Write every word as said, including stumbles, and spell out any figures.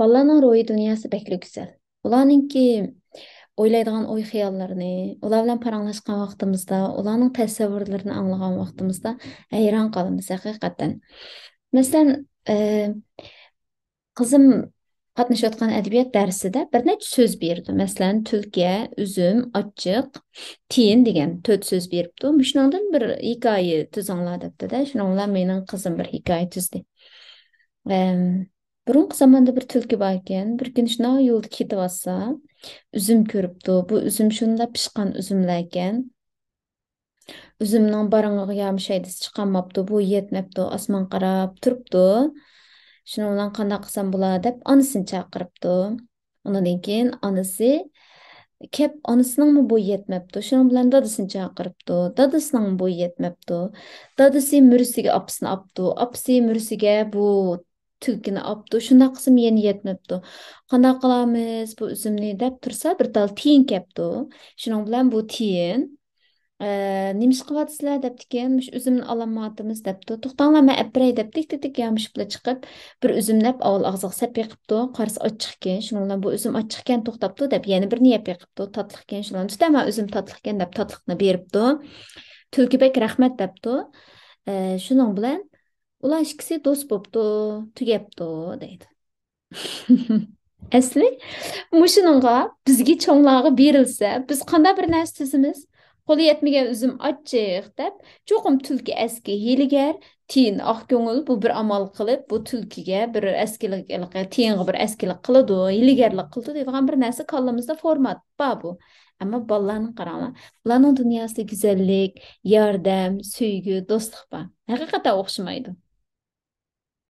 بالىلارنىڭ روھىي دۇنياسى بەكلا گۈزەل. ئۇلارنىڭكى ئويلايدىغان ئوي-خىياللىرىنى، ئۇلار بىلەن پاراڭلاشقان ۋاقتىمىزدا، ئۇلارنىڭ تەسەۋۋۇرلىرىنى ئاڭلىغان ۋاقتىمىزدا ھەيران قالىمىز ھەقىقەتەن. مەسىلەن، ئە، قىزىم قاتنىشىۋاتقان ئەدەبىيات دەرسىدە بىر نەچچە سۆز بېرىدۇ. مەسىلەن، تۈلكە، ئۈزۈم، ئاچچىق، تىيىن دېگەن تۆت سۆز بېرىپتۇ. مۇشۇنىڭدىن بىر ھېكايە تۈزۈڭلار دەپتۇ-دە. شۇنىڭ بىلەن مېنىڭ قىزىم بىر ھېكايە تۈزدى. ئەم، بۇرۇنقى زاماندا بىر تۈلكە بار ئىكەن. بىر كۈنى شۇنداق يولدا كېتىۋاتسا، ئۈزۈم كۆرۈپتۇ. بۇ ئۈزۈم شۇنداق پىشقان ئۈزۈملەر ئىكەن. ئۈزۈمنىڭ بارىڭىغا يامىشاي دېسە چىقالماپتۇ، بويى يەتمەپتۇ، ئاسمانغا قاراپ تۇرۇپتۇ. شۇنىڭ بىلەن قانداق قىلسام بولا دەپ ئانىسىنى چاقىرىپتۇ. ئۇنىڭدىن كېيىن ئانىسى كەپ، ئانىسىنىڭمۇ بويى يەتمەپتۇ. شۇنىڭ بىلەن دادىسىنى چاقىرىپتۇ. دادىسىنىڭمۇ بويى يەتمەپتۇ. دادىسى مۈرىسىگە ئاپىسىنى ئاپتۇ. ئاپىسى مۈرىسىگە بۇ تۈلكىنى ئاپتۇ. شۇنداق قىلسىمۇ يەنە يەتمەپتۇ. قانداق قىلارمىز بۇ ئۈزۈمنى دەپ تۇرسا، بىر تال تىيىن كەپتۇ. شۇنىڭ بىلەن بۇ تىيىن، ئە، نېمە ئىش قىلىۋاتىسىلەر دەپتىكەن، مۇشۇ ئۈزۈمنى ئالالمايۋاتىمىز دەپتۇ. توختاڭلار، مەن ئەپ بېرەي دەپ تىك تىك تىك يامىشىپ بىلەن چىقىپ، بىر ئۈزۈمنى ئەپ ئاۋۋال ئاغزىغا سەپ بېقىپتۇ. قارىسا ئاچچىقكەن. شۇنىڭ بىلەن بۇ ئۈزۈم ئاچچىقكەن توختاپتۇ دەپ يەنە بىرنى يەپ بېقىپتۇ. تاتلىقكەن. شۇنىڭ بىلەن تۈتە، مانا ئۈزۈم تاتلىقكەن دەپ تاتلىقنى بېرىپتۇ. تۈلكە بەك رەھمەت دەپتۇ. ئە، شۇنىڭ بىلەن ئۇلار ئىككىسى دوست بوپتۇ، تۈگەپتۇ دەيدۇ. ئەسلى مۇشۇنىڭغا بىزگە چوڭلارغا بېرىلسە، بىز قانداق بىر نەرسە تۈزىمىز؟ قولى يەتمىگەن ئۈزۈم ئاچچىق دەپ، چوقۇم تۈلكە ئەسكى ھىيلىگەر، تىيىن ئاق كۆڭۈل، بۇ بىر ئامال قىلىپ، بۇ تۈلكىگە بىر ئەسكىلىك، تىيىنغا بىر ئەسكىلىك قىلىدۇ، ھىيلىگەرلىك قىلىدۇ دەيدىغان بىر نەرسە كاللىمىزدا فورمات بار بۇ. ئەمما بالىلارنى قاراڭلار. ئۇلارنىڭ دۇنياسىدا گۈزەللىك، ياردەم، سۆيگۈ، دوستلۇق بار. ھەقىقەتەن ئوخشىمايدۇ.